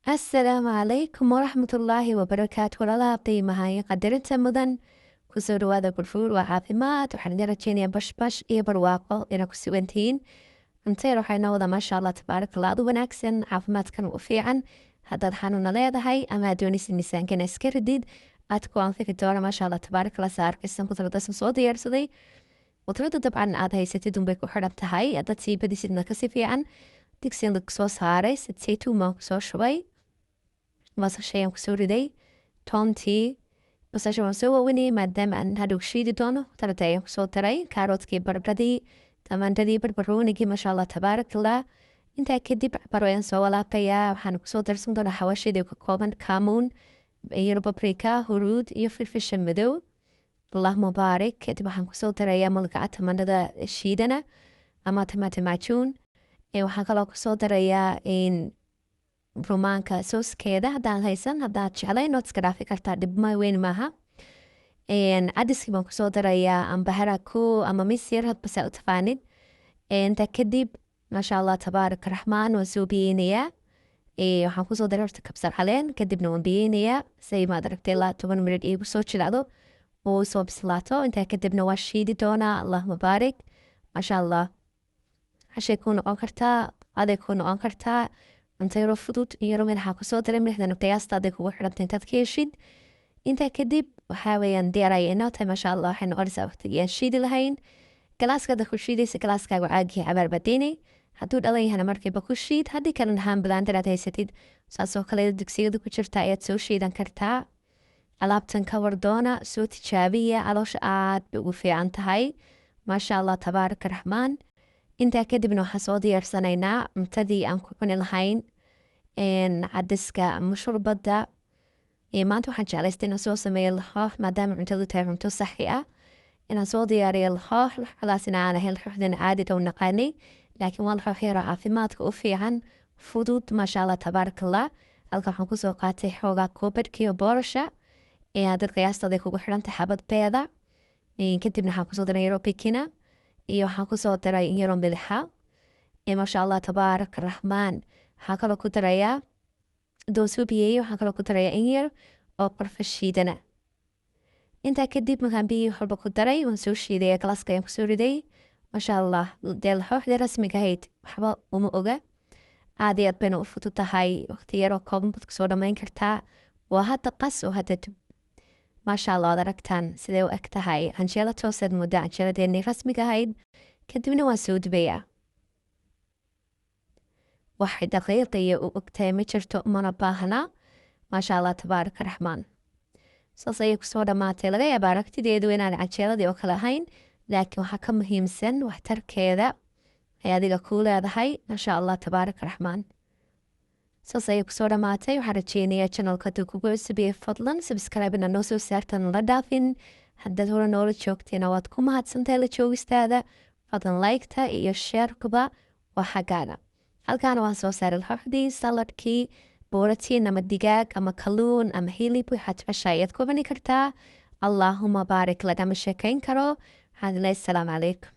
Asalaamu calaykum waraxmatullaahi wabarakaatu. Walaalaha qiimaha iyo qadarinta mudan, kusoo dhawaada Gurfuur waa Caafimaad. Waxaan idin rajeynayaa bashbash iyo barwaaqo inaa ku sugantihiin. Cunto yar waxaa inoo wada, maasha Allah tabaaraka Allah, aad u wanaagsan, caafimaadkan u fiican. Haddaad xanuuna leedahay ama aad doonaysid miisaankana iska ridid, aad ku anfici doona, maasha Allah tabaaraka Allah. Saa arkaysan, khudradaasan soo diyaarsaday. Khudradda dabcan aad haysatid unbay ku xidhan tahay, haddaad sii badisidna kasii fiican. Digsigan soo saaray, saytuun baan kusoo shubay, basasha ayaan kusoo riday, toontii, basasha waan soo waawinayay maadaama aan hadhow shiidi doono. Tarata ayaan kusoo daray kaaroodkii, baradhadii, tamaandhadii, barbaroonigii, maasha Allah tabaarakallah. Intaa kadib baro ayaan soo walaaqayaa. Waxaan kusoo darsan doonaa xawaashidii ka kooban kaamuun iyo paprika, huruud iyo filfisha madow, Allah mubaarik. Kadib waxaan kusoo darayaa malgaca tamaandhada shiidana ama tamaate majuun. Waxaan kaloo kusoo darayaa rumaanka sooskeeda. Haddaan haysan, haddaad jeclayn, waad iska dhaafi kartaa, dhibma weyn maaha. Cadiskii baan kusoo darayaa, amba haraku ama misir, hadba saa u taqaanid. Intaa kadib, maasha Allah tabaaraka raxmaan, waan soo biyeynayaa. Waxaan kusoo daray horta kabsar caleen, kadibna waan biyeynayaa say maad aragtay ilaa 10 minute iigu soo jilacdo oo soo bislaato. Intaa kadibna waa shiidi doonaa, Allah mubaarik, maasha Allah. Cashay kuu noqon kartaa, aday kuu noqon kartaa, cunto yaro fudud. Yaro milixaa kusoo daray, milixdana qiyaasta kugu xidhanta intaad ka heshid. Intaa kadib waxaa weeyaan diyaar ayay inoo tahay, maasha Allah. Waxay noqonaysaa waqtigii aan shiidi lahayn. Galaaska hadda ku shiidaysa, galaaskaagu caagii cabaar badeynay. Hadduu dhalan yahana markiiba ku shiid, haddii kalena hand blender aad haysatid, saasoo kale dugsiyada ku jirta ayaad soo shiidan kartaa. Alaabtan ka wardoona, soo tijaabiya, caloosha aad bay ugu fiican tahay, maasha Allah tabaaraka raxmaan. Intaa kadibna waxaan soo diyaarsanaynaa cuntadii aan ku cuni lahayn cadiska ama shurbadda. Maanta waxaan jeclaystay inaan soo sameeyo laxoox, maadaama cuntadu tahay cunto saxi ah, inaan soo diyaariyo laxoox. Laxooxdaasina aan ahayn laxooxdan caadiga u naqaanay, laakiin waa laxoox yaroo caafimaadka u fiican, fudud, maasha Allah tabaaraka Allah. Halka waxaan kusoo qaatay xoogaa koobadhkiyo boorasha ee hadad qiyaastaada kugu xidhantay, xabad beeda. Kadibna waxaan kusoo daray yaroo bikina iyo waxaan kusoo daray yaroo milixa, maasha Allah tabaaraka raxmaan. Waxaan kaloo ku darayaa doosuu biyeeyey, waxaan kaloo ku darayaa in yar oo qorfa shiidana. Intaa kadib markaan biyihii waxwalba ku daray, waan soo shiidaya, galaaska ayaan kusoo riday, maasha Allah. Dee laxooxdii rasmiga ahayd waxba uma oga, aad iyo aad bayna u fudud tahay, waqti yaroo kooban baad kusoo dhamayn kartaa. Waa hadda qas oo hadda dub, maasha Allah. Waad aragtaan siday u eg tahay, canjeelo tooseed muddo canjeeladeenii rasmiga ahayd. Kadibna waan soo dubayaa. Waxay daqiiqiya u ogtahay ma jirto, mana baahna, maasha Allah tabaaraka raxmaan. Saas ayay kusoo dhamaatay. Laga yaaba aragtideedu inaan canjeeladii oo kale ahayn, laakiin waxaa ka muhiimsan waxtarkeeda ay adiga kuu leedahay, maasha Allah tabaaraka raxmaan. Saas ayay kusoo dhamaatay. Waxaan rajeynayaa channelka hadduu kugu cusubiyey, fadlan subscribe ina noo soo saartan la dhaafin. Haddaad hore noola joogtayna, waad ku mahadsantahay la joogistaada. Fadlan like-ta iyo share-kuba waa xaggaaga. Halkaana waan soo saaray laxooxdii, saladkii, booratiin ama digaag ama kalluun ama hilib, waxaad jeceshahay ayaad ku cuni kartaa. Allaahuma baarik, lagama sheekayn karo. Waxaan leeyahay asalaamu calaykum.